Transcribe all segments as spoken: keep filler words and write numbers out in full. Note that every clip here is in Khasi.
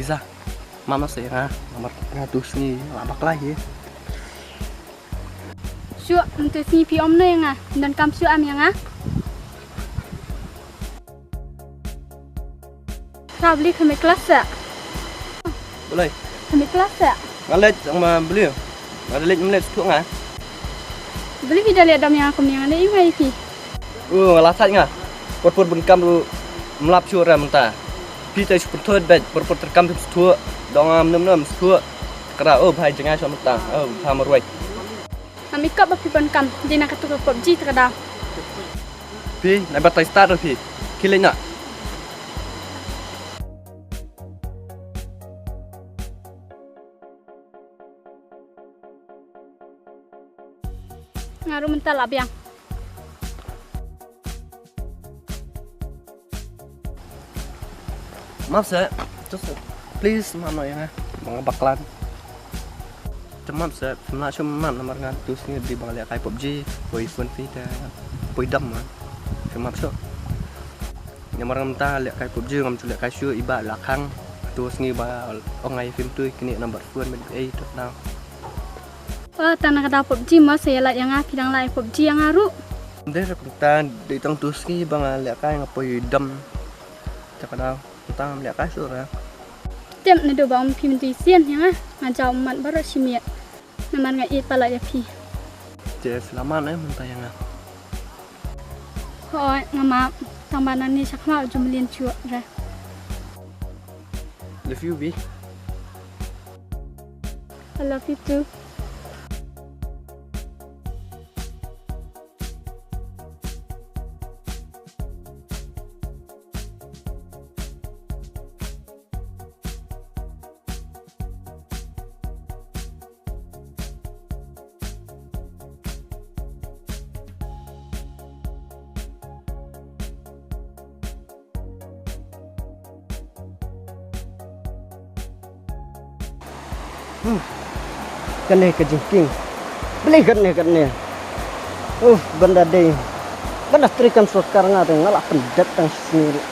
Liza, map noh seh ïa nga, namar nga tu sngi la bakla hi. Shuh, mynta sngi phi ym noh ïa nga, donkam shuh am ïa nga. Ka bli kham klas sa. Balei? Kham klas sa. Nga leit ong ma bli. Nga da leit ym leit shuh nga. Bli phi da leit dam ïa nga kum ïa nga ne ïa nga ïa phi. U nga la thait nga. Por por bun kam ruh ym lap shuh ra mynta. Phi te shu pynthut bad por por ter kam phi shuh. Dong am nem nem shuh. Kra o bhai jngai shuh mynta. O bhai marwai. Ngam ikop ba phi ban kam, dei na katu ka PUBG ta ka daw. Phi, nai batai start phi. Khie leit noh. Nga ruh mynta la biang. Map seh, just please map noh ïa nga. Ba nga bakla. Te map seh, phim lah shuh map namar nga tu sngi dei ba nga lehkai PUBG, poi phone phi te poi dam ma. Phim map shuh. Namar ngam ta lehkai PUBG ngam shu lehkai shuh, i bah la khang. Tu sngi ba ong ai phim tu kine number phone ba ei tu tang. Oh, tang na ka daw PUBG mo, sa ïa lait ïa nga, phi dang lait PUBG ïa nga ruh. Dei sa kumta, dei tang tu sngi ba nga lehkai nga poi dam. Te ka daw, tang lehkai shuh ra. Tip naduh ba ong phi mynta sien ïa nga, nga jaw mat baroh shi miet. Namar nga ïeit palat ïa phi. Te selamat eh mynta ïa nga. Hooid, nga map, tang ba nangne shakhmat ju mlien shuh ra. Love you, Vi. I love you too. Huh. Kane ka jingkieng. Balei kane kane. Uh, ban da dei. Ban da trei kam sorkar nga te nga la pyndep tang shi sngi ruh.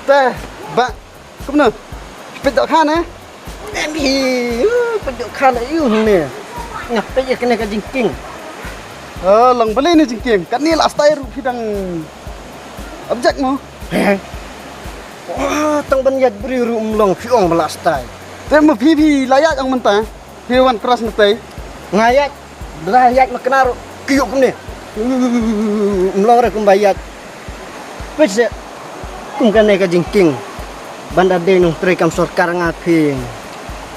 Te, bah, kumno? Peit dohkha ne? Em hi, uh, peit dohkha ne, ïu ne. Nga peit ïa kane ka jingkieng. Oh, long balei ne jingkieng? Kane la stai ruh phi dang object mo? He. Wah, tang ban ïaid briew ruh ym long phi ong ba la stai. Te mo phi phi la ïaid ong mynta? Phi wan cross mynta? Nga ïaid. Ba la ïaid ma kane ruh kyiuh kumne. Ym long re kumba ïaid. Peit seh kum kane ka jingkieng. Ban da dei nongtrei kam sorkar nga phi.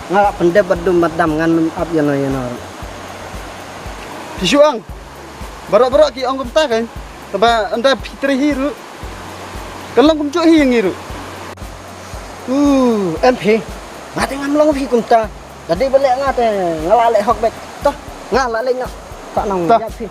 Nga la pyndep bad dum bad dam ngan ym ap ïano ïano ruh. Phi shu ong. Baroh baroh ki ong kumta kan. Taba ynda phi trei hi ruh. Kan long kumjuh hi ïa ngi ruh. Uh, em phi. Nga te ngam long phi kumta. Lada dei ba leh nga te nga la leh hok beit. Toh, nga la leh noh. Toh nang ïa phi.